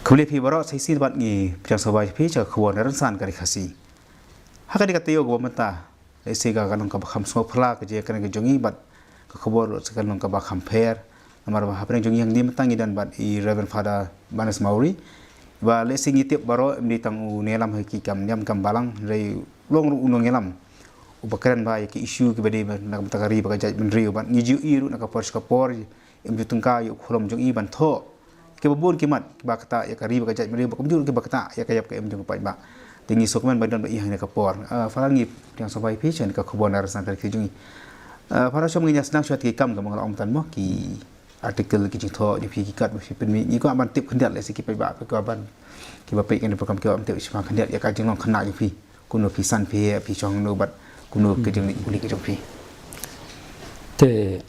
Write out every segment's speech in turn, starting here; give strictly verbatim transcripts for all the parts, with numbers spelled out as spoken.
Khublei phi baroh, sa shisien pat ngi pdiang sngewbha ïa phi sha ka khubor na rynsan ka Ri Khasi. Ha kane ka taïew kaba mynta, lehse ka long kaba kham sngewphylla ka jingïakren ka jong ngi bad ka khubor ruh sa ka long kaba kham pher. Namar ba hapdeng jong ngi hangne mynta ngi don bad i Reverend Father Barnes Mawrie. Ba lehse ngi tip baroh ym dei tang u nongïalam ha ki kam niam kam balang, hynrei u long ruh u nongïalam uba kren bha ïa ki issue kiba dei na ka bynta ka ri bad ka jaitbynriew, bad ngi ju ïohi ruh na ka por sha ka por, ym ju tyngka ïa u khlem jong i ban thoh kiba bun ki mat kiba ktah ïa ka ri bad ka jaitbynriew, bad kumjuh kiba ktah ïa ka ïap ka im jong ka paidbah. Te ngi sngewkmen ba don ba i hangne ka por. Ah, Father, ngi pdiang sngewbha ïa phi sha kane ka khubor na rynsan ka Ri Khasi jong ngi. Ah, Father, shwa ngi ïa sdang shuwa ki kam kaba nga la ong mynta mo, ki article, ki jingthoh jong phi, ki kat ba phi pynmih, ngi kwah ban tip khyndiat, lehse ki paidbah ki kwah ban, kiba peit kane ka program ki kwah ban tip shiphang khyndiat ïa ka jinglong khynnah jong phi. Kumno phi san, phi heh, phi shong hangno bad kumno ka jingleit pule ka jong phi. Te,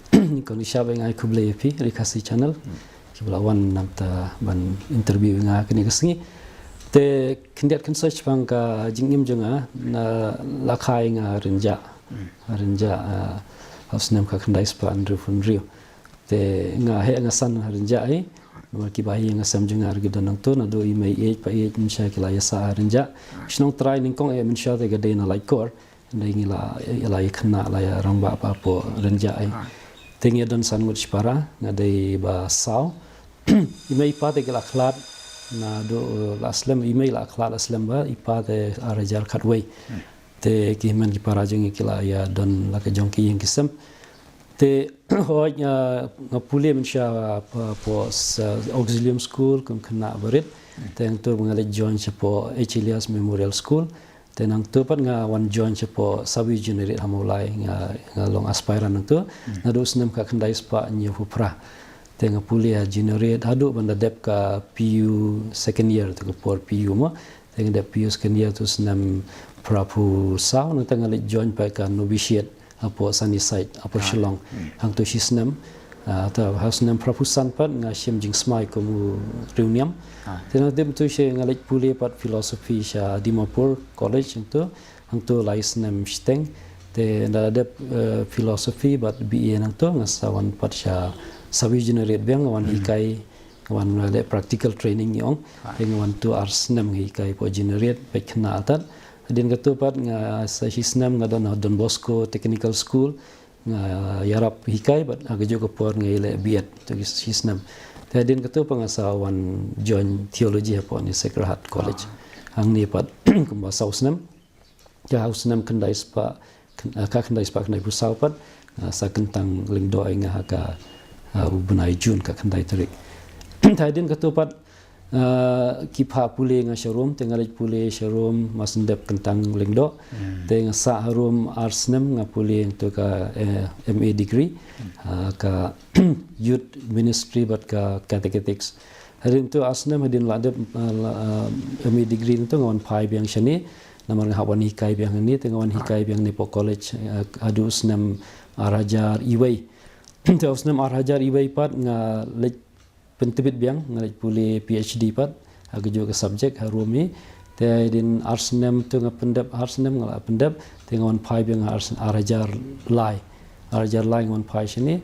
kong Rishabh, nga ai khublei ïa phi, Ri Khasi Channel, kiba la wan namar ban interview ïa nga kane ka sngi. Te khyndiat khynsoit shaphang ka jingim jong nga, nga la kha ïa nga rynjah. Rynjah, ah, ha u snem khatkhyndai spah hynriewphew hynriew. Te nga heh nga san ha rynjah hi. Namar ki bahaïing hasem jong nga ruh ki don hangto, naduh i mei ïeit pa ïeit mynshuwa ki la ïasah ha rynjah. Shnong trai nyngkong eh mynshuwa te ka dei na Laitkor. Hynrei ngi la, la ïakhynnah, la ïarangbah hapoh rynjah hi. Te ngi don san ngut shipara, nga dei ba saw. I mei i pa te ki la khlad naduh la slem, i mei la khlad la slem bha, i pa te ar hajar khatwei. Te ki hynmen ki para jong ngi ki la ïadon la ka jong ki ïing ki sem. Te hooid, ah, nga pule mynshuwa, ah, hapoh, ah, Auxilium School kum khynnah barit. Te hangto nga leit join shapoh H. Elias Memorial School. Te nangto pat nga wan join shapoh Sawi Junior Riat ha Mawlai, nga, nga long aspirant nangto. Naduh u snem khatkhyndai spah hynñiewphew phra. Te nga pule ha Junior Riat haduh ban da dep ka P U second year, te ka por P U mo. Te nga dep P U second year tu snem phraphew saw, nangta nga leit join pat ka novitiate hapoh Sunnyside, Upper Shillong. Hangto shi snem. Ah, te ha u snem phraphew san pat nga shim jingsmai kum u riewniam. Te nangta dep tu shi nga leit pule pat philosophy sha Dimapur College hangto. Hangto lai snem shiteng. Te nda dep, eh, philosophy bad B A nangto nga sa wan pat sha Sawi Junior Riat biang, nga wan hikai, nga wan leh practical training ngi ong. Te nga wan tu ar snem hikai hapoh Junior Riat, peit khynnah artat. Hadien katu pat nga sa shi snem nga don ha Don Bosco Technical School, nga ïarap hikai bad ha kajuh ka por nga ïaleh B Ed tu shi snem. Te hadien katu pat nga sa wan join theology hapoh ni Sacred Heart College. Hangne pat kumba saw snem. Te ha u snem khyndai spah, khyn-, ah, khatkhyndai spah khyndaiphew saw pat, ah, sa kyntang lyngdoh ïa nga ha ka, ah, u bnai June khatkhyndai tarik. Te hadien katu pat, ah, ki phah pule nga sha Rom, te nga leit pule sha Rom, mar shen dep kyntang lyngdoh. Te nga sah ha Rom ar snem nga pule ïa tu ka, eh, M A degree, ah, ka Youth Ministry bad ka Catechetics. Hadien tu ar snem hadien la dep, ah, la, ah, M A degree tu nga wan phai biang shane. Namar nga hap wan hikai biang hangne, te nga wan hikai biang ne hapoh college, ah, haduh u snem ar hajar iwei. Te u snem ar hajar iwei pat nga leit pyntbit biang, nga leit pule P H D pat ha kajuh ka subject ha Rom hi. Te hadien ar snem tu nga pyndep, ar snem nga la pyndep, te nga wan phai biang ar snem, ar hajar lai. Ar hajar lai nga wan phai shane,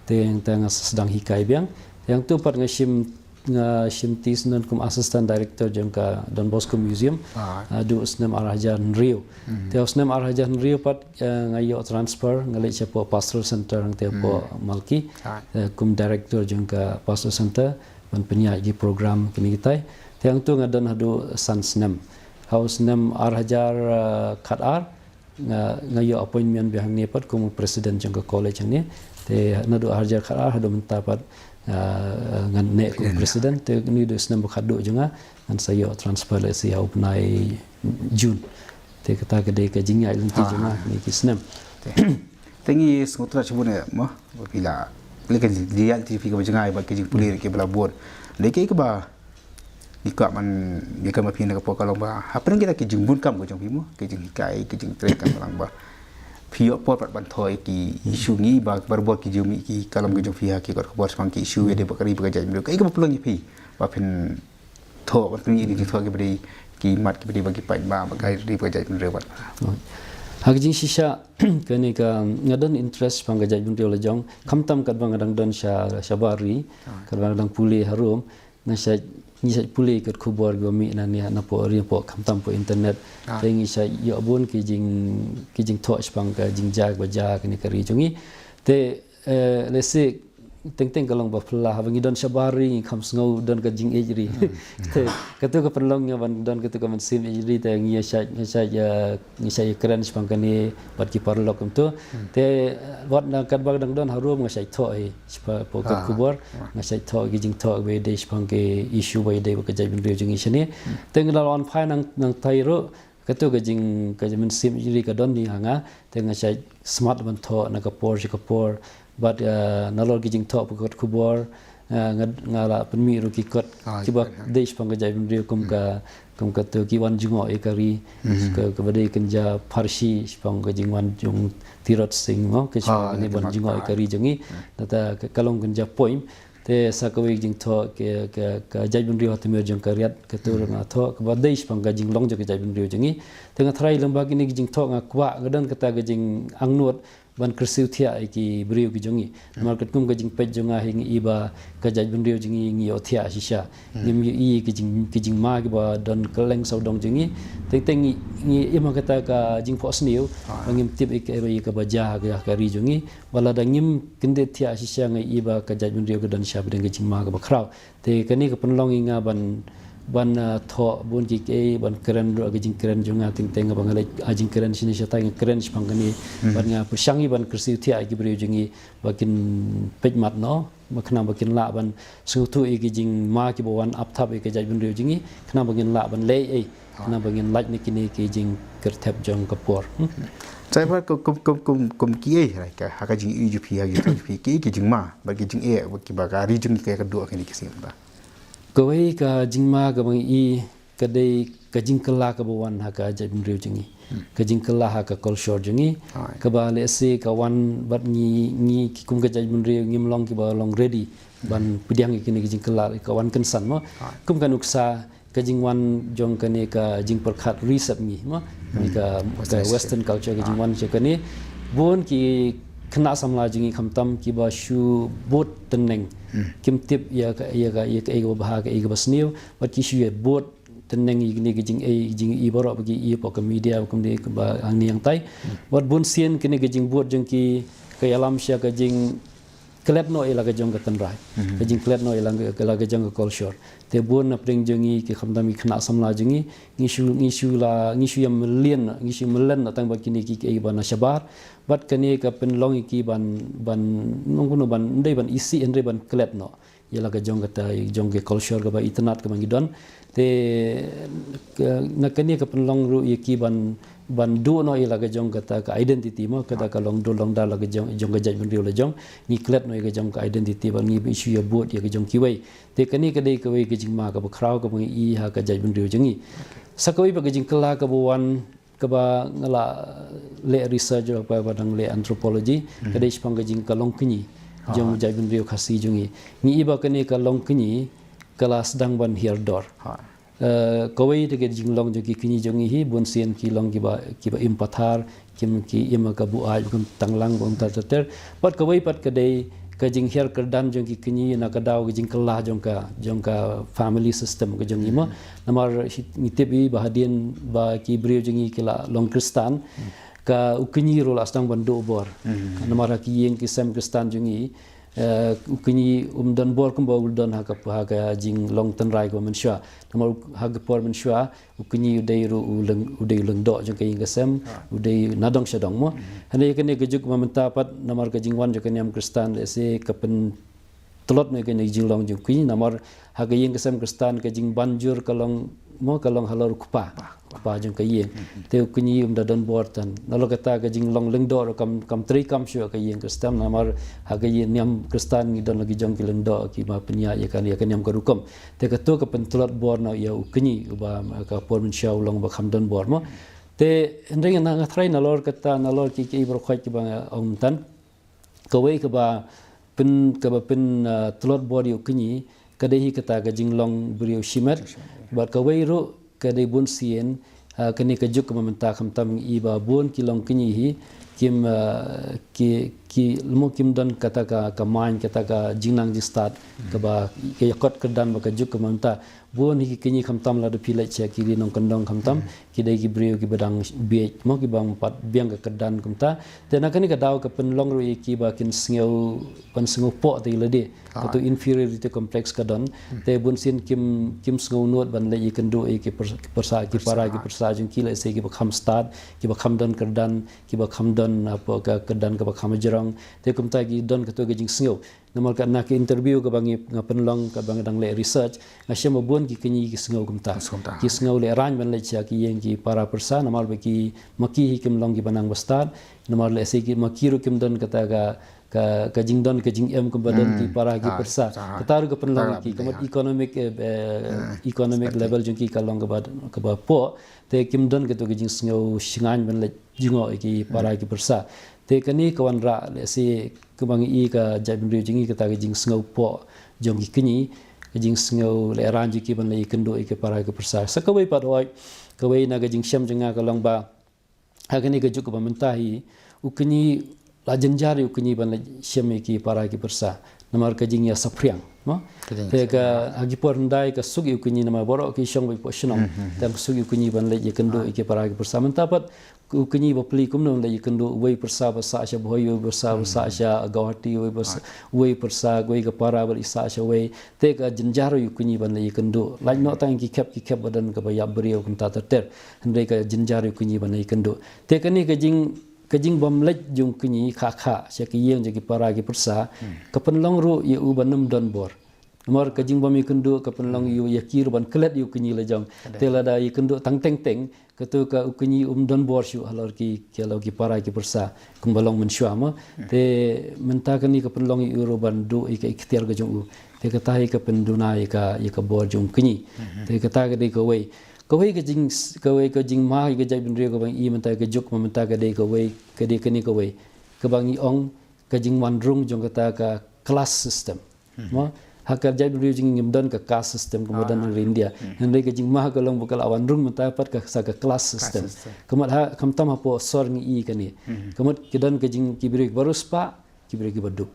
te hangta nga sdang hikai biang. Te hangtu pat nga shim, nga shim ti syndon kum assistant director jong ka Don Bosco Museum. Haduh u snem ar hajar hynriew. Te u snem ar hajar hynriew pat, eh, nga ïoh transfer, nga leit shapoh Pastoral Center hangta hapoh Malki. Eh, kum director jong ka Pastoral Center, ban pynïaid ki program kine kitai. Te hangtu nga don haduh san snem. Ha u snem ar hajar, eh, khatar, nga, nga ïoh appointment biang hangne pat kum u president jong ka college hangne. Te naduh ar hajar khatar haduh mynta pat, ah, ngan neh kum president, te kane u snem ba khatduh jong nga, ngan sa ïoh transfer lehse ha u bnai June. Te kata ka dei ka jingïaid lynti jong nga kine ki snem. Te ngi sngewthuh shibun eh mo, ba phi la, lehse ka jingïaid lynti phi kaba jngai bad ka jingpule kiba la bun. Dei kaei kaba ngi kwah ban ïakren bad phi na ka por ka long ba hapdeng kita ki jingbun kam ka jong phi mo, ki jinghikai, ki jingtrei kam ka long ba phi ïoh por pat ban thoh ïa ki issue ngi ba barabor ki jingmih ki kalam ka jong phi ha ki kot khubor shaphang ki issue ïadei bad ka ri bad ka jaitbynriew. Kaei kaba pynlong ïa phi ba phin thoh, ban pynlong ïa ki jingthoh kiba dei ki mat kiba dei bad ki paidbah bad ka ri bad ka jaitbynriew pat. Ha ka jingshisha kane ka nga don interest shaphang ka jaitbynriew la jong, khamtam katba nga dang don sha, shabar ri, katba nga dang pule harum, nga shait ngi shait pule ki kot khubor kiba mih na ne na poh ri poh khamtam poh internet. Te ngi shait ïoh bun ki jing ki jingthoh shaphang ka jingjia ba jia kane ka ri jong ngi. Te eh, lehse teng teng ka long ba phylla haba ngi don shabar ri ngi kham sngew don ka jingïeit ri. Te katu ka pynlong nga ban don katu ka mynsiem ïeit ri te ngi ïa shait ngi shait ïa ngi shait ïa kren shaphang kane bad ki paralok kumtu. Te wat na katba dang don harum nga shait thoh hi shaphang poh kot khubor. Nga shait thoh ki jingthoh ba dei shaphang ki issue ba dei ba ka jaitbynriew jong ngi shane. Te nga la wan phai nang nang tai ruh katu ka jing ka jing mynsiem ïeit ri ka don hi ha nga. Te nga shait smat ban thoh na ka por sha ka por bad eh, nalor ki jingthoh poh kot khubor eh, nga nga la pynmih ruh ki kot kiba dei shaphang ka jaitbynriew kum ka kum katu ki wan jngoh ïa ka ri. Ka kaba dei kynja pharshi shaphang ka jingwan jong Tirot Sing mo ka shaphang kane ban jngoh ïa ka ri jong ngi. Nata ka long kynja poem. Te sa kawei ka jingthoh ka ka ka jaitbynriew ha tmier jong ka riat katu ruh nga thoh kaba dei shaphang ka jinglong jong ka jaitbynriew jong ngi. Te nga tharai lyngba kine ki jingthoh nga kwah nga don kata ka jingangnud ban kyrsiew thiah ïa ki briew ki jong ngi. Namar katkum ka jingpeit jong nga hi ngi i ba ka jaitbynriew jong ngi ngi ïohthiah shisha. Ngim ïohi ki jing ki jingma kiba don kylleng sawdong jong ngi. Teng teng ngi ngi im ha kata ka jingphohsniew ba ngim tip ïa ka ïa kaba jia ha ka ri jong ngi. Ba lada ngim kyndit thiah shisha nga i ba ka jaitbynriew ka don sha pdeng ka jingma kaba khraw. Te kane ka pynlong ïa nga ban ban ah, thoh bun ki kiei ban kren ruh ka jingkren jong nga teng teng ba nga leit ah, jingkren shane shatai nga kren shaphang kane. Ban nga pyrshang ïa ban kyrsiew thiah ïa ki briew jong ngi ba kin peit mat noh ba khnang ba kin lah ban sngewthuh ïa ki jingma kiba wan ap thap ïa ka jaitbynriew jong ngi khnang ba ngin lah ban leh ei. Khnang ba ngin lait na kine ki jingkyrthep jong ka por. Hmm. Saibar kum kum kum kum kum kiei ha ka ha ka jingïohi jong phi ha ka jingïohi jong phi kiei ki jingma ba ki jingeh ba ki ba ka ri jong ngi ka duh kine ki sien ba. Kawei ka jingma kaba ngi i ka dei ka jingkylla kaba wan ha ka jaitbynriew jong ngi. Ka jingkylla ha ka culture jong ngi. Kaba lehse ka wan bad ngi ngi ki kum ka jaitbynriew ngim long kiba long ready ban pdiang ïa kine ki jingkylla ka wan kynsan mo. Kum ka nuksa ka jingwan jong kane ka jingpyrkhat ri sepngi mo. Kane ka ka western culture ka jingwan jong kane bun ki khynnah samla jong ngi khamtam kiba shu bud tneng. Kim tip ïa ka ïa ka ïa ka ïa ka ba bha ka ïa ka ba sniew bad ki shu ïa bud tneng ïa kine ki jingei jingei baroh ba ki ïa pok ka media ba kumne ba hangne hangtai. Bad bun sien kine ki jingbud jong ki ka ïalam sha ka jing klet noh ïa la ka jong ka tynrai. Ka jingklet noh ïa la ka la ka jong ka culture. Te bun na pdeng jong ngi ki khamtam ki khynnah samla jong ngi ngi shu ngi shu la ngi shu ïa mlien ngi shu mlien na tang ba kine ki ki ba na shabar. Bad kane ka pynlong ïa ki ban ban nong kuno ban ndei ban isih hynrei ban klet noh ïa la ka jong kata jong ka culture kaba itynnad kaba ngi don. Te na kane ka pynlong ruh ïa ki ban ban duh noh ïa la ka jong kata ka identity mo kata ka long dur long dar la ka jong jong ka jaitbynriew la jong ngi klet noh ïa ka jong ka identity ba ngi ba issue ïa bud ïa ka jong kiwei. Te kane ka dei kawei ka jingma kaba khraw kaba ngi i ha ka jaitbynriew jong ngi. Sa kawei ba ka jingkylla kaba wan kaba nga la leh research ba ba dang leh anthropology ka dei shaphang ka jing ka long kñi jong jaitbynriew Khasi jong ngi. Ngi i ba kane ka long kñi ka la sdang ban hiar dor. Eh, kawei te ka jinglong jong ki kñi jong ngi hi bun sien ki long kiba kiba im pathar kim ki im ka buaid kim tanglang bun ter ter ter. Bad kawei pat ka dei ka jinghiar kyrdan jong ki kñi na ka daw ka jingkylla jong ka jong ka family system ka jong ngi mo. Namar ngi tip i ba hadien ba ki briew jong ngi ki la long Khristan ka u kñi ruh la sdang ban duh bor. Namar ha ki ïing ki sem Khristan jong ngi eh, u kñi um don bor kumba u don ha ka ha ka jinglong tynrai kumba mynshuwa. Namar ha ka por mynshuwa u kñi u dei ruh u leng u dei u lyngdoh jong ka ïing ka sem u dei na dong sha dong mo. Hynrei kane ka juk ma mynta pat namar ka jingwan jong ka niam Khristan lehse ka pyntlot noh kane ka jinglong jong u kñi namar ha ka ïing ka sem Khristan ka jingbanjur ka long mo ka long halor u kpa. Kpa jong ka ïing. Te u kñi um da don bor tan. Nalor kata ka jinglong lyngdoh ruh kam kam trei kam shuh ka ïing Khristan namar ha ka ïing niam Khristan ngi don la ki jong ki lyngdoh kiba pynïaid ïa ka ïa ka niam ka rukom. Te kato ka pyntlot bor noh ïa u kñi uba ka por mynshuwa u long ba kham don bor mo. Te hynrei nga nga tharai nalor kata nalor ki ki baroh khoit kiba nga ong myntan. Kawei kaba pyn kaba pyn ah, tlot bor ïa u kñi ka dei hi kata ka jinglong briew shimet. Bad kawei ruh ka dei bun sien ah, kane ka juk kaba mynta khamtam ngi i ba bun ki long kñi hi kim ah, ki ki lemo kim don kata ka, ka main, kata ka jingnang jingstad, kaba ka ïakot kyrdan ba ka juk ka mynta. Bun hi ki kñi khamtam lada phi leit sha ki ri nongkyndong khamtam, ki dei ki briew kiba dang bieit, mo, kiba ym pat biang ka kyrdan kumta. Te na kane ka daw ka pynlong ruh ïa ki ba kin sngew, ban sngew poh te lade. Kato inferiority complex ka don. Te bun sien kim, kim sngew nud ban leit ïakynduh ïa ki pyr-, ki pyrsa, ki para ki pyrsa jong ki, lehse kiba kham stad, kiba kham don kyrdan, kiba kham don, ah, ka kyrdan kaba kham jrong. Te kumta ki don kato ka jingsngew. Namar ka na ka interview kaba ngi, nga pynlong, kaba nga dang leh research, nga shem ba bun ki kñi ki sngew kumta. Ki sngew lehrain ban leit sha ki ïing ki para pyrsa, namar ba ki, ma ki hi kim long kiba nang bastad, namar lehse ki, ma ki ruh kim don kata ka, ka, ka jingdon ka jingem kumba don ki para ki pyrsa. Kata ruh ka pynlong ïa ki, ka mut economic, eh, eh, economic level jong ki ka long kaba, kaba poh, te kim don kato ka jingsngew shngaiñ ban leit jngoh ïa ki para ki pyrsa. Te kane ka wanrah lehse kaba ngi i ka jaitbynriew jong ngi, kata ka jingsngew poh jong ki kñi, ka jingsngew lehrain jong ki ban leit ïakynduh ïa ki para ki pyrsa. Sa kawei pat, hooid, kawei na ka jingshem jong nga ka long ba ha kane ka juk kaba mynta hi, u kñi, la jynjar ïa u kñi ban leit shem ïa ki para ki pyrsa namar ka jingïasaphriang, mo? Te ka, ha ki por hyndai ka suk ïa u kñi namar baroh ki shong beit hapoh shnong. Te ka suk ïa u kñi ban leit ïakynduh ïa ki para ki pyrsa. Mynta pat u kñi ba plie kumno leit ïakynduh, uwei u pyrsa ba sah sha Bhoi, uwei u pyrsa ba sah sha Guwahati, uwei u pyrsa, uwei u pyrsa, uwei ka para ba leit sah sha uwei. Te ka jynjar ïa u kñi ban leit ïakynduh. Lait noh tang ki khep, ki khep ba don kaba ïap briew kumta ter ter. Hynrei ka jynjar ïa u kñi ban leit ïakynduh. Te kane ka jing, ka jingbym leit jong u kñi kha kha sha ki ïing jong ki para ki pyrsa, ka pynlong ruh ïa u ban ym don bor. Namar ka jingbym ïakynduh ka pynlong ïa u, ïa ki ruh ban klet ïa u kñi la jong. Te lada ïakynduh tang teng teng, kato ka u kñi um don bor shuh halor ki, ki halor ki para ki pyrsa kumba long mynshuwa, mo. Te mynta kane ka pynlong ïa u ruh ban duh ïa ka ikhtiar ka jong u. Te kata hi ka pynduna ïa ka, ïa ka bor jong u kñi. Te kata ka dei kawei. Kawei ka jing, kawei ka jingma ïa ka jaitbynriew kaba ngi i mynta ka juk ma mynta ka dei kawei, ka dei kane kawei. Kaba ngi ong ka jingwan rung jong kata ka class system. Mo, ha ka jaitbynriew jong ngi ngim don ka caste system kumba don ha ri India. Hynrei ka jingma ka long ba ka la wan rung mynta pat ka sa ka class system. Ka mut ha, khamtam hapoh sor ngi i kane. Ka mut ki don ka jing, ki briew kiba riewspah, ki briew kiba duk.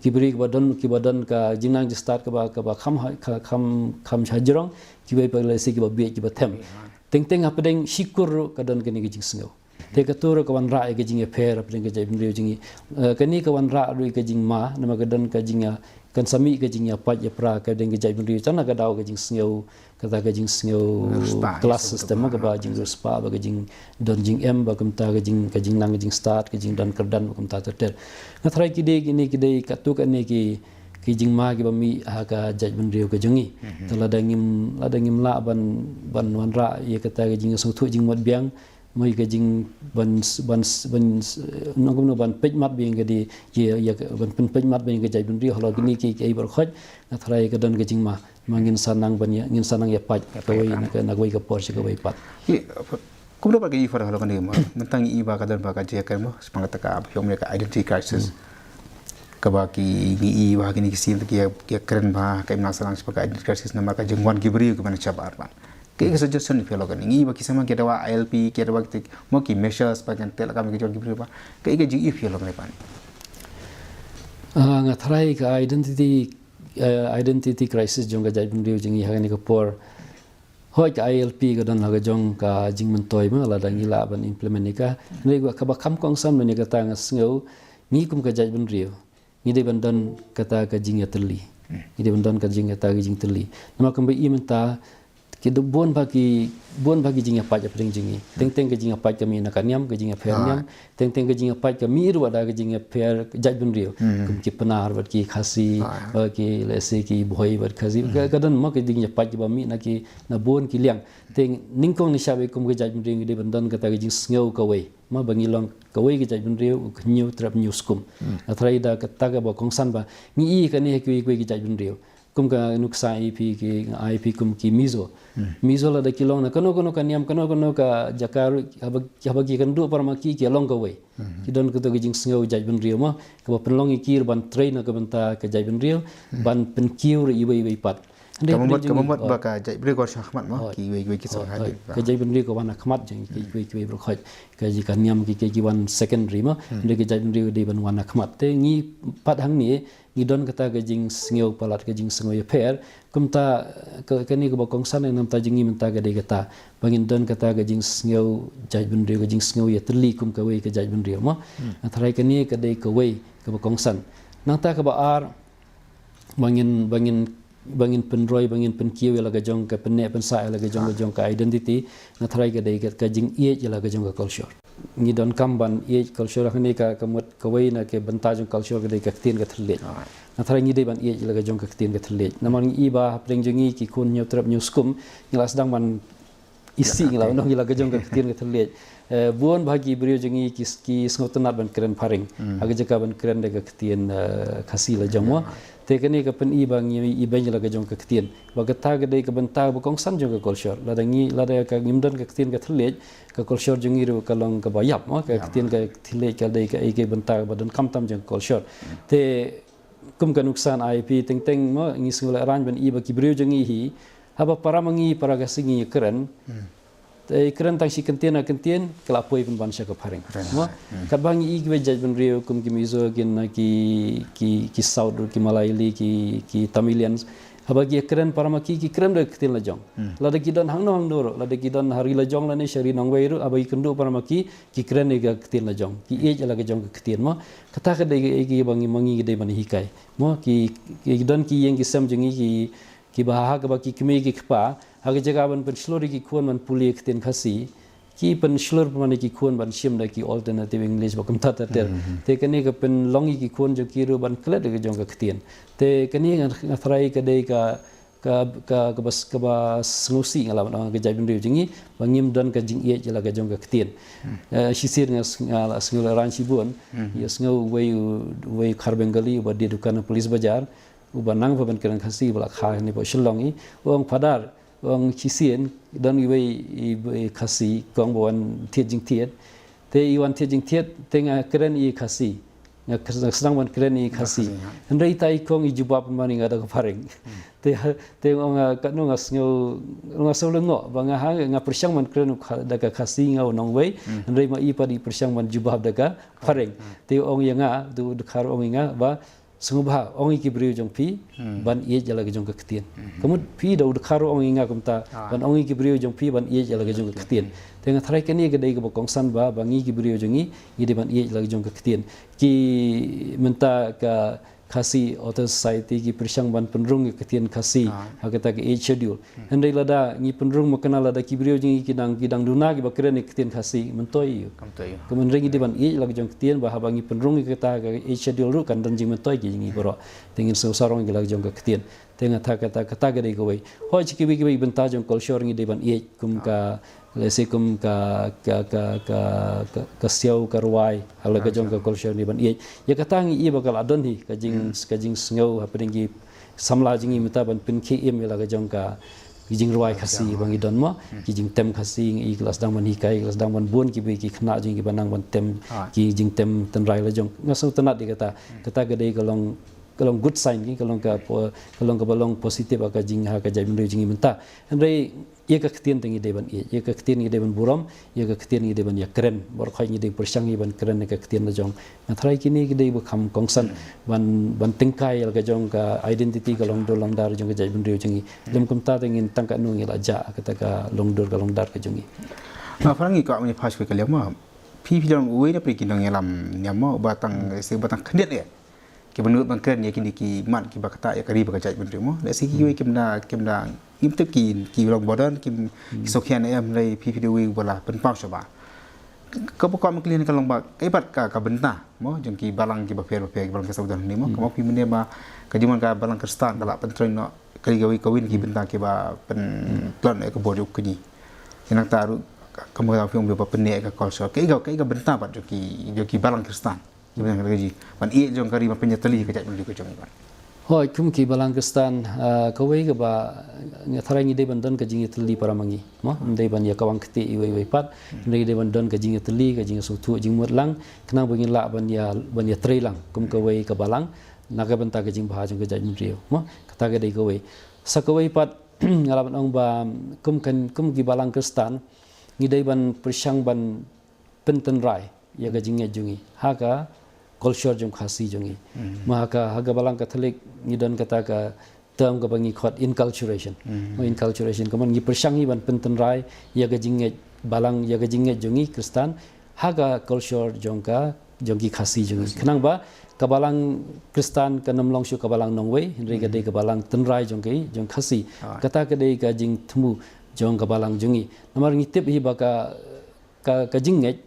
Ki briew kiba don, kiba don ka jingnang jingstad kaba, kaba kham ha, ka, kham, kham shajrong, kiwei pat lehse kiba bieit kiba them. Teng teng hapdeng shi kur ruh ka don kane ka jingsngew. Te kato ruh ka wanrah ïa ka jingïapher hapdeng ka jaitbynriew jong ngi. Eh, kane ka wanrah ruh ïa ka jingma, namar ka don ka jingïa, kan sa mih ka jingïapait ïapra hapdeng ka jaitbynriew, tang na ka daw ka jingsngew, kata ka jingsngew class system, kaba jingriewspah, ba ka jingdon jingem, ba kumta ka jing, ka jingnang ka jingstad, ka jingdon kyrdan, ba kumta ter ter. Nga tharai ki dei, kine ki dei katto katne ki, ki jingma kiba mih ha ka jaitbynriew ka jong ngi. Te lada ngim, lada ngim lah ban, ban wanrah ïa kata ka jingsngewthuh jingmut biang, mo, ïa ka jing ban s-, ban s-, ban s-, nongkum no ban peit mat biang ka dei, ïa, ïa ka, ban pyn-, peit mat biang ka jaitbynriew halor kine ki, ki ei baroh khoit, nga tharai ka don ka jingma. Ma ngin sa nang ban ïa, ngin sa nang ïapait kawei na ka, na kawei ka por sha kawei pat. Kumno pat ka i for halor kane, mo, mynta ngi i ba ka don ba ka jingïakren, mo, shaphang kata ka, ba ki ong ïa ka identity crisis. Kaba ki, ngi i ba kine ki sien ki ïa, ki ïakren ba ka imlang sahlang shaphang ka identity crisis namar ka jingwan ki briew kiba na shabar pat. Kaei ka suggestion phi ïoh lok kane? Ngi ba ki samla ki dawa I L P, ki dawa ki, mo, ki measures ba kan teh lakam ki jong ki briew ba. Kaei ka jing i phi ïoh lok kane pat? Ah, nga tharai ka identity, eh, identity crisis jong ka jaitbynriew jong ngi ha kane ka por. Hooid, ka I L P ka don la ka jong ka jingmyntoi, mo, lada ngi lah ban implement ïa ka. Hynrei kaba kham kongsan mynne kata nga sngew, ngi kum ka jaitbynriew ngi dei ban don kata ka jingïatylli. Ngi dei ban don ka jing, kata ka jingtylli. Namar kumba i mynta, ki don bun bha ki, bun bha ki jingïapait hapdeng jong ngi. Teng teng ka jingïapait ka mih na ka niam, ka jingïapher niam. Teng teng ka jingïapait ka mih ruh da ka jingïapher jaitbynriew. Kum ki Pnar bad ki Khasi, eh, ki, let's say, ki Bhoi bad Khasi. Ka, ka don, mo, ka jingïapait kiba mih na ki, na bun ki liang. Te nyngkong nyngshap kum ka jaitbynriew ngi dei ban don kata ka jingsngew kawei. Ma ba ngi long kawei ka jaitbynriew, u khynñiuh trep hynñiew skum. Nga tharai da kata kaba kongsan ba ngi i kane ha kiwei kiwei ki jaitbynriew. Kum ka nuksa i phi ki, i phi kum ki Mizo. Mizo lada ki long na kano kano ka niam, kano kano ka jaka ruh, haba, haba ki kynduh para ma ki, ki long kawei. Ki don kato ka jingsngew jaitbynriew, mo, kaba pynlong ïa ki ruh ban trei na ka bynta ka jaitbynriew, ban pynkiew ruh iwei iwei pat. Ka mut, ka mut ba ka jaitbynriew ka wan sha khmat mo, ki wei, ki wei ki song ha dei. Ka jaitbynriew ka wan ha khmat jong ki wei, ki wei baroh khoit. Ka ji ka niam ki, ki, ki wan secondary mo. Hynrei ka jaitbynriew dei ban wan ha khmat. Te ngi pat hangne, ngi don kata ka jingsngew palat, ka jingsngew ïapher. Kumta, ka, kane kaba kongsan na bynta jong ngi mynta ka dei kata. Ba ngin don kata ka jingsngew jaitbynriew, ka jingsngew ïatylli kum kawei ka jaitbynriew mo. Nga tharai kane ka dei kawei kaba kongsan. Nangta kaba ar, ba ngin, ba ngin, ba ngin pynroi, ba ngin pynkiew ïa la ka jong ka pynneh pynsah ïa la ka jong ka jong ka identity, nga tharai ka dei ka, ka jingïeit ïa la ka jong ka culture. Ngi donkam ban ïeit culture, hangne ka, ka mut kawei na ka bynta jong culture ka dei ka ktien ka thylliej. Nga tharai ngi dei ban ïeit ïa la ka jong ka ktien ka thylliej. Namar ngi i ba hapdeng jong ngi ki khun Hynñiewtrep Hynñiewskum, ngi la sdang ban isih ngi la, nong ngi la ka jong ka ktien ka thylliej. Eh, bun bah ki briew jong ngi ki, ki sngewtynnad ban kren phareng. Ha ka jaka ban kren da ka ktien, eh, Khasi la jong mo. Te kane ka pyni ba ngi i beiñ la ka jong ka ktien. Ba kata ka dei ka bynta ba kongsan jong ka culture. Lada ngi, lada ka ngim don ka ktien ka thylliej, ka culture jong ngi ruh ka long kaba ïap mo. Ka ktien ka thylliej ka dei ka, ka bynta ba donkam tam jong ka culture. Te kum ka nuksan I P teng teng mo, ngi sngewlehrain ban i ba ki briew jong ngi hi, haba para ma ngi, para Khasi ngi kren. Te kren tang shi kyntien ar kyntien, ka la poi pynban sha ka phareng. Mo, katba ngi i kiwei jaitbynriew kum ki Mizo, ki na ki, ki, ki South, ki Malayali, ki, ki Tamilians. Haba ki kren para ma ki, ki kren da ka ktien la jong. Lada ki don hangno hangno ruh, lada ki don ha ri la jong lane sha ri nongwei ruh, haba ki kynduh para ma ki, ki kren da ka ktien la jong. Ki ïeit la ka jong ka ktien mo. Kata ka dei ka, ka ba ngi ma ngi ka dei ban hikai. Mo, ki, ki don ki ïing ki sem jong ngi ki, ki ba ha kaba ki kmie ki kpa, ha ka jaka ban pynshlur ïa ki khun ban pule ktien Khasi, ki pynshlur pynban ïa ki khun ban shim da ki alternative English ba kumta ter ter. Te kane ka pynlong ïa ki khun jong ki ruh ban klet da ka jong ka ktien. Te kane nga, nga tharai ka dei ka, ka, ka, kaba, kaba sngewsih nga la ban ong ka jaitbynriew jong ngi, ba ngim don ka jingïeit ïa la ka jong ka ktien. Eh, shisien nga s-, nga la sngewlehrain shibun, ïa sngew uwei, uwei Khar Bengali, uba die dukan ha Police Bazar, uba nang ba ban kren Khasi, ba la kha ne ba Shillong i, u ong Phadar, u ong shisien, don iwei, iwei Khasi, kong ba wan thied jingthied. Te i wan thied jingthied, te nga kren i Khasi. Nga k-, nga sdang ban kren i Khasi. Hynrei ita i kong i jubab ma nga da ka phareng. Te, te ong nga katno nga sngew, nga sngew lyngngoh, ba nga ha, nga pyrshang ban kren u Kha-, da ka Khasi nga u nongwei. Hynrei ma i pat i pyrshang ban jubab da ka phareng. Te ong ïa nga, du, du khar ong ïa nga, ba sngewbha, ong ïa ki briew jong phi, ban ïeit ïa la ka jong ka ktien. Ka mut phi da u dkhar ong ïa nga kumta, ban ong ïa ki briew jong phi, ban ïeit ïa la ka jong ka ktien. Te nga tharai kane ka dei kaba kongsan ba, ba ngi ki briew jong ngi, ngi dei ban ïeit ïa la ka jong ka ktien. Ki mynta ka Khasi Authors Society, ki pyrshang ban pynrung ïa ka ktien Khasi, ha kata ka Eighth Schedule. Hynrei lada ngi pynrung ma kane lada ki briew jong ngi ki dang, ki dang duna kiba kren ïa ka ktien Khasi, myntoi. Ka myntoi. Ka myntoi ngi dei ban ïeit la ka jong ka ktien ba haba ngi pynrung ïa kata ka Eighth Schedule ruh kan don jingmyntoi ki jong ngi baroh. Te ngin sngewsarong ïa la ka jong ka ktien. Te nga tharai kata, kata ka dei kawei. Hooid, shi kiwei kiwei bynta jong culture ngi dei ban ïeit kum ka, let's say kum ka, ka, ka, ka, ka, ka siaw ka rwai. Ha la ka jong ka culture ngi ban ïeit. Ïa kata ngi i ba ka la don hi, ka jing, ka jingsngew hapdeng ki samla jong ngi mynta ban pynkhie im ïa la ka jong ka, ki jingrwai Khasi ba ngi don mo, ki jingtem Khasi ngi i ka la sdang ban hikai, ka la sdang ban bun kiba ki khynnah jong ngi ba nang ban tem, ki jingtem tynrai la jong. Nga sngewtynnad ïa kata, kata ka dei ka long, ka long good sign, ka long ka po-, ka long kaba long positive ha ka jing, ha ka jaitbynriew jong ngi mynta. Hynrei ïa ka ktien te ngi dei ban ïeit, ïa ka ktien ngi dei ban burom, ïa ka ktien ngi dei ban ïakren, baroh khoit ngi dei pyrshang ïa ban kren ïa ka ktien la jong. Nga tharai kine ki dei ba kham kongsan, ban, ban tyngkai ïa la ka jong ka identity ka longdur longdar jong ka jaitbynriew jong ngi. Lym kumta te ngin tang katno ngi la jah kata ka longdur ka longdar ka jong ngi. Nga pyrshang ngi ka mani phas ka liam ma. Phi phi long uwei na phi ki nongïalam niam mo, ba tang, se ba tang khyndiat ïa. Kiba nud ban kren ïa kine ki mat kiba ktah ïa ka ri bad ka jaitbynriew mo. Lehse kiwei kim da, kim da, ngim tip ki, ki long ba don, kim, ki sngewkhia ne em, hynrei phi phi dei uwei uba la pynpaw shabar. Ka, kaba kwah ban kylli ka long ba, kaei pat ka, ka bynta mo, jong ki balang kiba pher bapher, ki balang Khristan ba don hangne mo. Ka mut phi mynne ba, ka jingwan ka balang Khristan ka la pyntrei noh, ka ri kawei kawei ki bynta kiba pyntlot ïa ka bor jong ka kñi. Nangta ruh, ka, ka mut phi ong ba pynneh ïa ka culture. Kaei ka, kaei ka bynta pat jong ki, jong ki balang Khristan. Ki bynta ka ji. Ban ïeit jong ka ri, ban pynïatylli ka jaitbynriew ka jong ngi pat. Hooid, kum ki balang Khristan, ah, kawei kaba, nga tharai ngi dei ban don ka jingïatylli para ma ngi. Mo, ym dei ban ïa kawang kti iwei iwei pat. Ngi dei ban don ka jingïatylli, ka jingsngewthuh jingmut lang, khnang ba ngin lah ban ïa, ban ïatrei lang kum kawei ka balang na ka bynta ka jingbha jong ka jaitbynriew. Mo, kata ka dei kawei. Sa kawei pat, nga lah ban ong ba kum kan, kum ki balang Khristan, ngi dei ban pyrshang ban pyntynrai ïa ka jingngeit jong ngi ha ka culture jong Khasi jong ngi. Ma ha ka, ha ka balang Katholik ngi don kata ka term kaba ngi khot inculturation. Ma inculturation, ka mon ngi pyrshang hi ban pyntynrai ïa ka jingngeit balang, ïa ka jingngeit jong ngi Khristan ha ka culture jong ka, jong ki Khasi jong ngi. Khnang ba ka balang Khristan kan ym long shuh ka balang nongwei, hynrei ka dei ka balang tynrai jong ki, jong Khasi. Kata ka dei ka jingthmu jong ka balang jong ngi. Namar ngi tip hi ba ka, ka, ka jingngeit,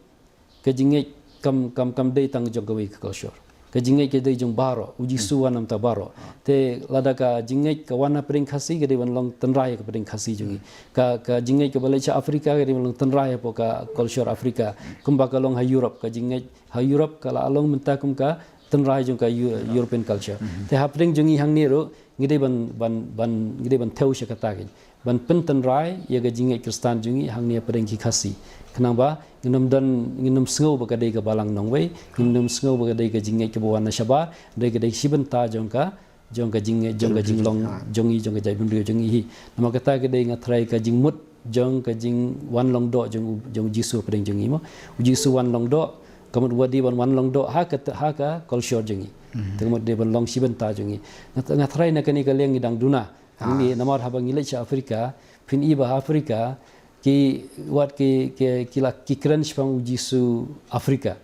ka jingngeit kam, kam, kam dei tang jong kawei ka culture. Ka jingngeit ka dei jong baroh, u Jisu wan namar baroh. Te lada ka jingngeit ka wan na pdeng Khasi, ka dei ban long tynrai ka pdeng Khasi jong ngi. Ka, ka jingngeit kaba leit sha Afrika, ka dei ban long tynrai hapoh ka culture Afrika. Kumba ka long ha Europe, ka jingngeit ha Europe ka la long mynta kum ka tynrai jong ka Eu-, European culture. Te hapdeng jong ngi hangne ruh, ngi dei ban, ban, ban, ngi dei ban thew sha kata ka, ban pyntynrai ïa ka jingngeit Khristan jong ngi hangne hapdeng ki Khasi. Khnang ba ngin ym don, ngin ym sngew ba ka dei ka balang nongwei, ngin ym sngew ba ka dei ka jingngeit kaba wan na shabar, hynrei ka dei shi bynta jong ka, jong ka jingngeit, jong ka jinglong jong ngi, jong ka jaitbynriew jong ngi hi. Namar kata ka dei nga tharai ka jingmut jong ka jingwan long doh jong u, jong u Jisu hapdeng jong ngi mo. U Jisu wan long doh, ka mut ba dei ban wan long doh ha ka, ha ka culture jong ngi. Te ka mut dei ban long shi bynta jong ngi. Nga, nga tharai na kane ka liang ngi dang duna. Ngi namar haba ngi leit sha Afrika, phin i ba ha Afrika, ki, wat ki, ki, ki la, ki kren shaphang u Jisu Afrika.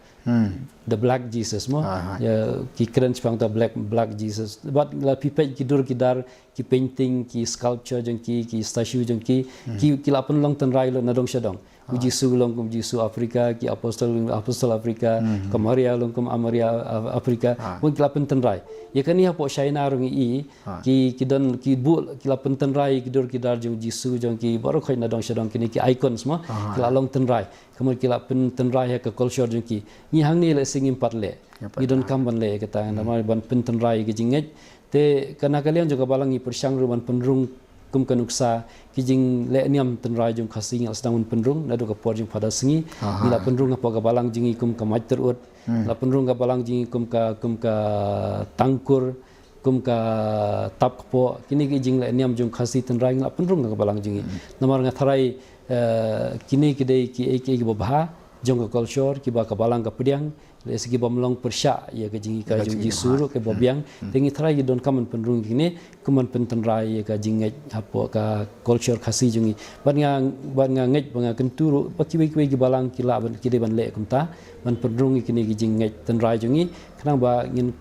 The Black Jesus mo. Ïa, ki kren shaphang the Black, Black Jesus. Wat la phi peit ki dur ki dar, ki painting, ki sculpture jong ki, ki statue jong ki, ki, ki la pynlong tynrai lut na dong sha dong. U Jisu long kum Jisu Afrika, ki apostol, apostol Afrika, ka Maria long kum Maria Af-, Afrika. Wan ki la pyntynrai. Ïa kane hapoh China ruh ngi i, ki, ki don, ki buh, ki la pyntynrai ki dur ki dar jong Jisu jong ki baroh khoit na dong sha dong, kine ki icons mo. Ki la long tynrai. Ka mut ki la pyntynrai ha ka culture jong ki. Ngi hangne lehse ngim pat leh. Ngi donkam ban leh kata, namar ban pyntynrai ka jingngeit. Te ka na ka liang jong ka balang ngi pyrshang ruh ban pynrung kum ka nuksa ki jingleh niam tynrai jong Khasi, ngi la sdang ban pynrung naduh ka por jong Phadar Sngi. Ngi la pynrung hapoh ka balang jong ngi kum ka Mait Tyrut. Ngi la pynrung ka balang jong ngi kum ka, kum ka Tangkur, kum ka Tap Kpoh. Kine ki jingleh niam jong Khasi tynrai ngi la pynrung ha ka balang jong ngi. Namar nga tharai, eh, kine ki dei kiei kiei kiba bha jong ka culture, kiba ka balang ka pdiang, lehse ki bym long pyrshah ïa ka jinghikai jong u Jisu ruh, kiba biang. Te ngi tharai ngi donkam ban pynrung kine, kum ban pyntynrai ïa ka jingngeit hapoh ka culture Khasi jong ngi. Bad nga, bad nga ngeit ba nga kyntu ruh ba kiwei kiwei ki balang ki lah ban, ki dei ban leh kumta, ban pynrung ïa kine ki jingngeit tynrai jong ngi. Khnang ba ngin,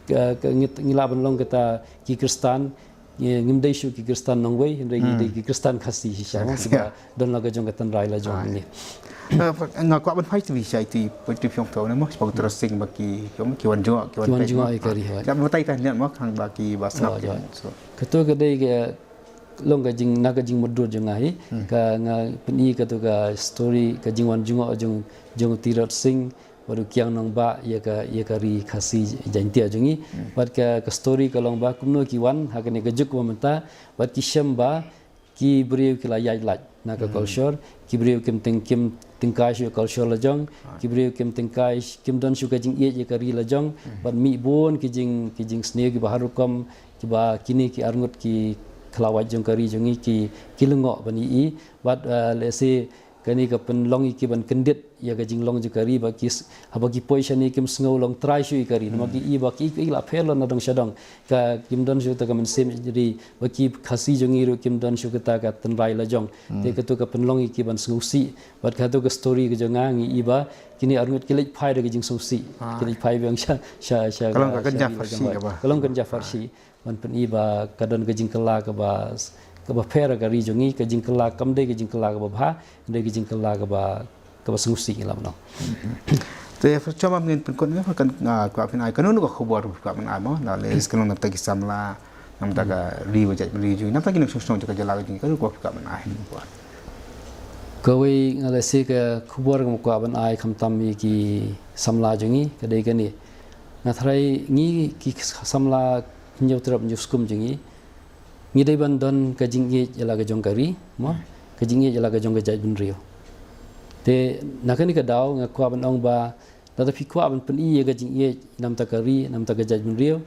eh, ka, ngi, ngi lah ban long kata ki Khristan, Ngi, ngim dei shuh ki Khristan nongwei, hynrei ngi dei ki Khristan Khasi shisha, kiba don la ka jong ka tynrai la jong ngi. Eh, nga kwah ban phai tbit sha iti, iti phi ong to ne mo, sha ba ka Tyrot Sing ba ki, ki wan jngoh, ki wan jngoh ïa ka ri, hooid. Nga batai tang mo, khnang ba ki ba sngap. Kato ka dei ka long ka jing, na ka jingmutdur jong nga hi, ka nga pyni kato ka story, ka jingwan jngoh jong, jong u Tyrot Sing, bad u Kiang Nangbah ïa ka, ïa ka ri Khasi Jaintia jong ngi. Bad ka, ka story ka long ba kumno ki wan ha kane ka juk ba mynta, bad ki shem ba ki briew ki la ïaid lait na ka culture, ki briew kim tyng, kim tyngkai shuh ïa ka culture la jong, ki briew kim tyngkai, kim don shuh ka jingïeit ïa ka ri la jong, bad mih bun ki jing, ki jingsniew kiba har rukom, kiba kine ki arngut ki khlawait jong ka ri jong ngi ki, ki lyngngoh ban ïohi, bad, eh, lehse kane ka pynlong ïa ki ban kyndit ïa ka jinglong jong ka ri ba ki s-, haba ki poi shane kim sngew long trai shuh ïa ka ri. Namar ki i ba ki, ki la pher la na dong sha dong. Ka kim don shuh ta ka mynsiem ri ba ki Khasi jong ngi ruh kim don shuh kata ka tynrai la jong. Te kato ka pynlong ïa ki ban sngewsih. Bad kato ka story ka jong nga ngi i ba kine arngut ki leit phai da ka jingsngewsih. Ki leit phai biang sha, sha, sha, ka long ka kynja pharshi. Ka long kynja pharshi. Ban pyni ba ka don ka jingkylla kaba, kaba pher ka ri jong ngi, ka jingkylla kam dei ka jingkylla kaba bha, dei ka jingkylla kaba, kaba sngewsih ngi lah ban ong. Te pyrshah ma ngin pynkut ne, kan, ah, kwah phin ai kano kano ka khubor kwah phin ai mo, na leh kan long namar ki samla, namar ka ri ba jaitbynriew jong ngi, namar ki nongshong shnong jong ka jylla jong ngi, kano kwah phin kwah ban ai. Kawei nga lehse ka khubor nga kwah ban ai khamtam ïa ki samla jong ngi, ka dei kane. Nga tharai ngi ki samla Hynñiewtrep Hynñiewskum jong ngi, ngi dei ban don ka jingïeit ïa la ka jong ka ri, mo, ka jingïeit ïa la ka jong ka jaitbynriew. Te na kane ka daw nga kwah ban ong ba lada phi kwah ban pyni ïa ka jingïeit namar ka ri, namar ka jaitbynriew,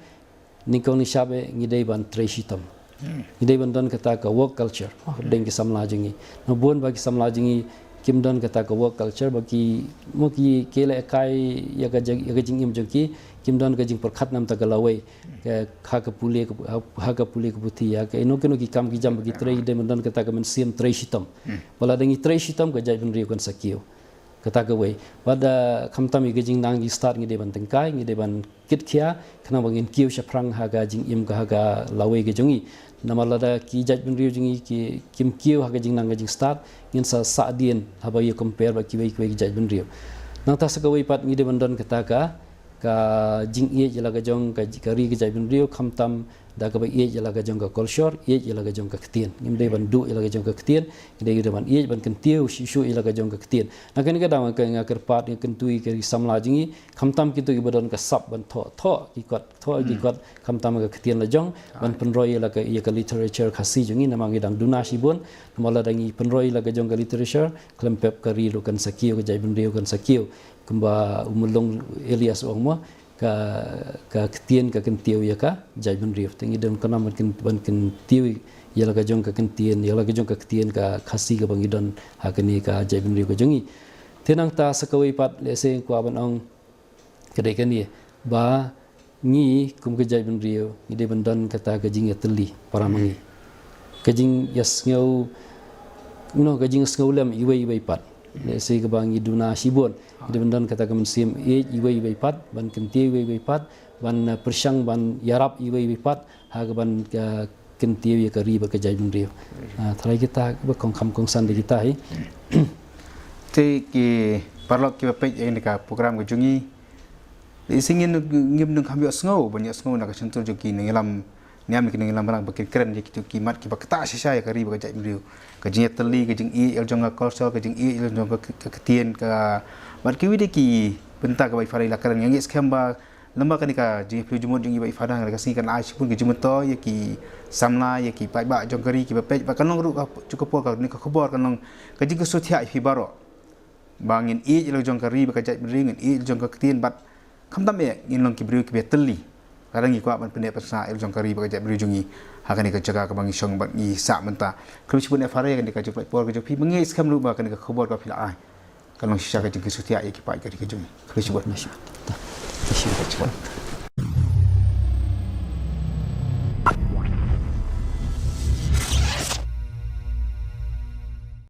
nyngkong nyngshap eh ngi dei ban trei shitom. Ngi dei ban don kata ka work culture, oh, deng ki samla jong ngi. Na bun ba ki samla jong ngi kim don kata ka work culture, ba ki, mo ki, ki lehkai ïa ka jing, ïa ka jingim jong ki, kim don ka jingpyrkhat namar ka lawei. Ka, ha ka pule ka, ha, ha ka pule ka puthi, ha ka ino kino ki kam ki jam ba ki trei, dei ban don kata ka mynsiem trei shitom. Ba lada ngi trei shitom ka jaitbynriew kan sa kiew. Kata kawei. Bad, ah, khamtam ïa ka jingnang jingstad ngi dei ban tyngkai, ngi dei ban kit khia, khnang ba ngin kiew shaphrang ha ka jingim ka, ha ka lawei ka jong ngi. Namar lada ki jaitbynriew jong ngi ki, kim kiew ha ka jingnang ka jingstad, ngin sa sahdien haba ïa compare bad kiwei kiwei ki jaitbynriew. Nangta sa kawei pat ngi dei ban don kata ka, ka jingïeit ïa la ka jong ka, ka ri ka jaitbynriew, khamtam da kaba ïeit ïa la ka jong ka culture, ïeit ïa la ka jong ka ktien. Ngim dei ban duh ïa la ka jong ka ktien, ngi dei ban ïeit, ban kyntiew shuh shuh ïa la ka jong ka ktien. Na kane ka daw nga, nga kyrpad, nga kyntu ïa ki samla jong ngi, khamtam kito kiba don ka sap ban thoh, thoh ki kot, thoh ki kot, khamtam ka ktien la jong, ban pynroi ïa la ka, ïa ka literature Khasi jong ngi, namar ngi dang duna shibun, namar lada ngi pynroi ïa la ka jong ka literature, khlem pep ka ri ruh kan sa kiew, ka jaitbynriew kan sa kiew. Kumba u Mulong Elias u ong mo, ka, ka ktien ka kyntiew ïa ka jaitbynriew. Te ngi donkam ban kyn, ban kyntiew ïa la ka jong ka ktien, ïa la ka jong ka ktien ka Khasi kaba ngi don ha kane ka jaitbynriew ka jong ngi. Te nangta sa kawei pat, lehse kwah ban ong ka dei kane, ba ngi kum ka jaitbynriew ngi dei ban don kata ka jingïatylli para ma ngi. Ka jingïasngew, no, ka jingsngewlem iwei iwei pat. Lehse kaba ngi duna shibun, ngi dei ban don kata ka mynsiem ïeit iwei iwei pat, ban kyntiew iwei iwei pat, ban, eh, pyrshang ban ïarap iwei iwei pat ha kaban, eh, kyntiew ïa ka ri bad ka jaitbynriew. Ah, tharai kita ba kong kham kongsan da kita hi. Te ki paralok kiba peit ïa kane ka program ka jong ngi, lehse ngin, ngim nang kham ïohsngew, ban ïohsngew na ka shyntur jong ki nongïalam niam, ki nongïalam balang ba kin kren ïa kito ki mat kiba ktah shisha ïa ka ri bad ka jaitbynriew. Ka jingïatylli, ka jingïeit ïa la jong ka culture, ka jingïeit ïa la jong ka, ka, ka ktien, ka, bad kiwei de ki bynta kiba i Farai la kren. Nga ngeit skhem ba lem bad kane ka jingïapyllun jingmut jong i Bah Ifadah, ka sngi kan ai shibun ka jingmyntoi ïa ki samla, ïa ki paidbah jong ka ri kiba peit, bad kan long ruh ka, jong ka por kane ka khubor kan long ka jingkynmaw ïa phi baroh. Ba ngin ïeit ïa la jong ka ri bad ka jaitbynriew, ngin ïeit ïa la jong ka ktien, bad khamtam eh ngin long ki briew kiba ïatylli. Lada ngi kwah ban pynneh pynsah ïa la jong ka ri bad ka jaitbynriew jong ngi ha kane ka jaka kaba ngi shong bad ngi sah mynta. Khublei shibun Farai ïa kane ka jingpynpaw ka jong phi, ba ngi ngeit skhem ruh ba kane ka khubor kaba phi la ai kan long shisha ka jingkynmaw ïa ki paid ka ri ka jong ngi. Khublei shibun. Khublei shibun. Khublei shibun.